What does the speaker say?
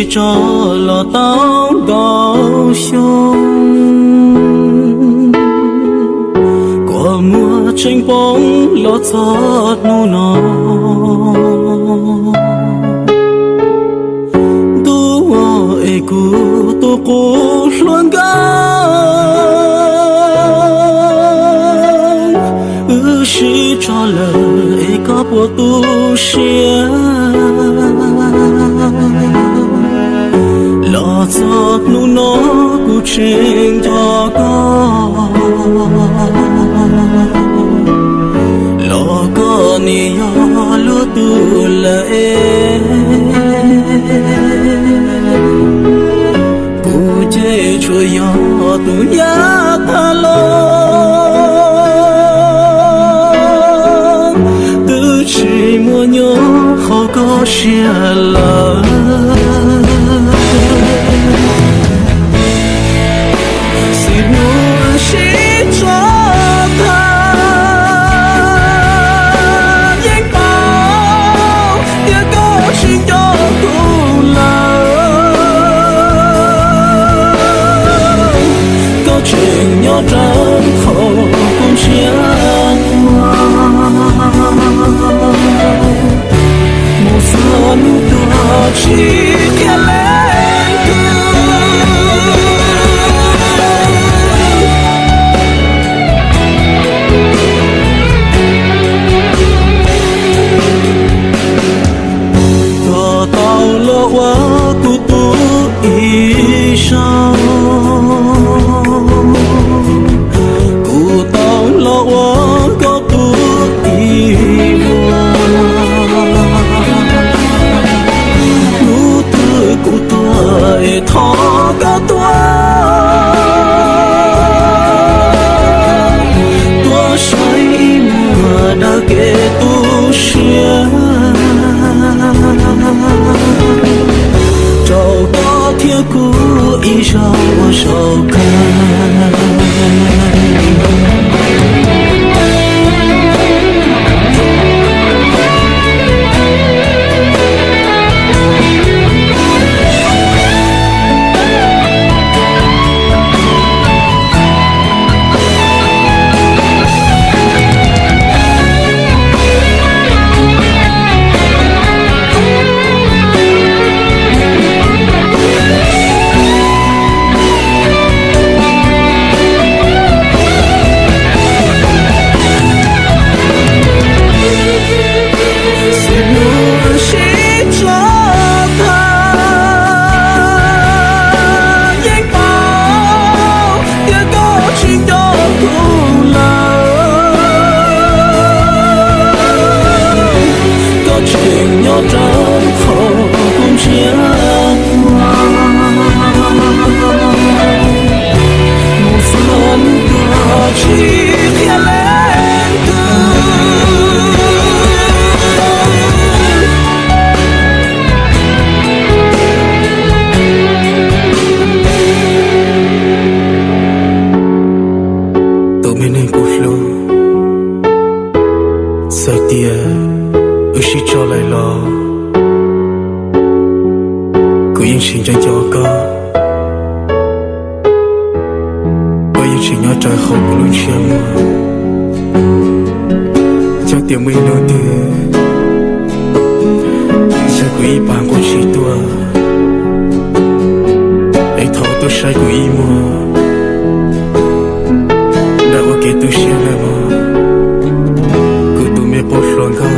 tso los tau ntau xyoo, kua muag tseem poob los txog hnub no. Ntuj es kuv tus qub hluas nkauj, wb sib tso lawm es koj puas tu siab? Los txog hnub no kuv tseem nco koj, los koj nim yog luag tus lawm es kuv ces tsuas yog tus nyab tag los, twb tsis muaj nyob hauv koj siab lawm. Xib hnub sib tso tag, yeej paub tias koj tsis nco kuv lawm. Koj tseem nyob rau hauv kuv ntshiab muag, mus txog hnub tuag tsis qhia leej twg. Koj tau los ua kuv tus ib zaug, kuv tau los ua koj tus ib vuag. Hnub twg kuv tuag es thov koj tuaj, tuaj saib ib muag daws kev tu siab rau koj thiab kuv ib zaug ua zaum kawg. Xib hnub sib tso tag, yeej paub tias koj tsis nco kuv lawm. Koj tseem nyob rau hauv kuv ntshiab muag, mus txog hnub tuag tsis qhia leej twg. Tus me neeg kuv hlub, txawm tias wb sib tso lawm los kuv yeej tseem nco nco koj. Koj yeej tseem nyob rau hauv kuv lub ntshiab muag. Xyov tias muaj ib hnub twg yog kuv ib pas nquag tsis tuaj, es thov tuaj saib kuv ib muag, daws ua kev tu siab nawb mog, kuv tus me qub hluas nkauj.